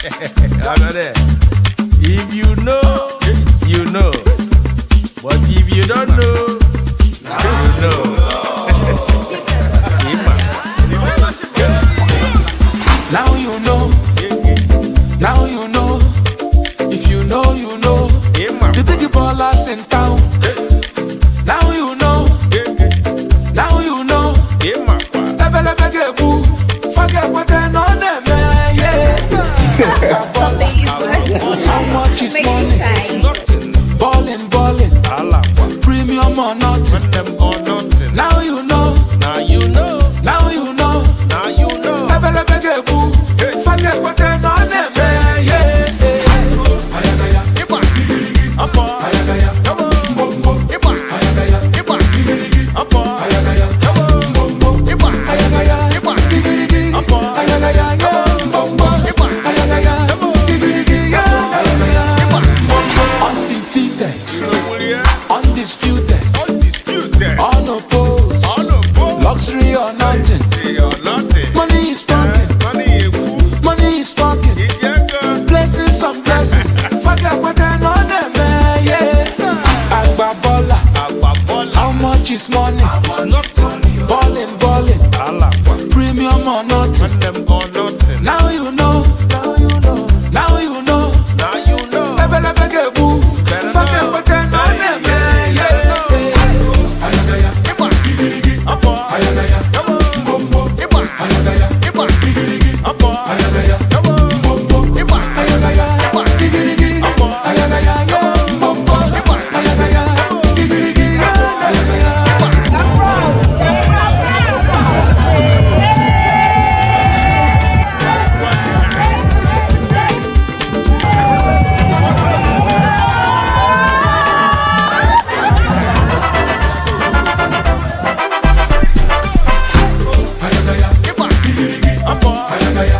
Another. If you know, you know. But if you don't know, you know. Ịma. Now you know, now you know. If you know, you know. Ịma. The big ballers in town. Now you know, now you know. Ịma kwa. Ebelebe ga-egbu, fa ga-ekweta na ọ na-eme, yes. Something you How much is Make me money? cry. Nothing. Ballin', ballin', Ala kwa. premium or nothing. Them or nothing. Now you know, Now you know. now you know. Now you know. Ebelebe ga-egbu, fa ga-ekweta na ọ na-eme, yes. Ayagaya, Ịgba. Ọpọ. ayagaya, Come on. mbombo, Ịgba. ayagaya, Ịgba. igirigi, Ọpọ. ayagaya, Come on. mbombo. Ịgba. Ayagaya, Ịgba. igirigi, Ọpọ. ayagaya, yeah, mbombo, Ịgba. ayagaya, igirigi, yeah, ayagaya, Ịgba. mbombo. Undefeated, Nnukwu undisputed, Undisputed. unopposed, Unopposed. luxury or nothing. Say or nothing. Money is talking, Money egwu. money is talking. Iji ego. Blessings on blessings. Forget what I know them, yes. Agba baller, Agba bọla. how much is money? It's nothing. Ballin', ballin', Ala kwa. premium or nothing. Them or nothing. Now you know, now you know, now you know. Now you know. Ebelebe ga-egbu, Better fa know. ga-ekweta na ọ na-eme, yeah. Ayagaya, Ịgba. igirigi, Ọpọ. ayagaya, Come on. mbombo, Ịgba. ayagaya, Ịgba. igirigi, Ọpọ. ayagaya, Come on. mbombo, Ịgba. ayagaya, igirigi, Ọpọ. ayagaya, yeah, mbombo, Ịgba. ayagaya, igirigi, yeah, ayagaya. Ayagaya, Ịgba. igirigi, Ọpọ. ayagaya,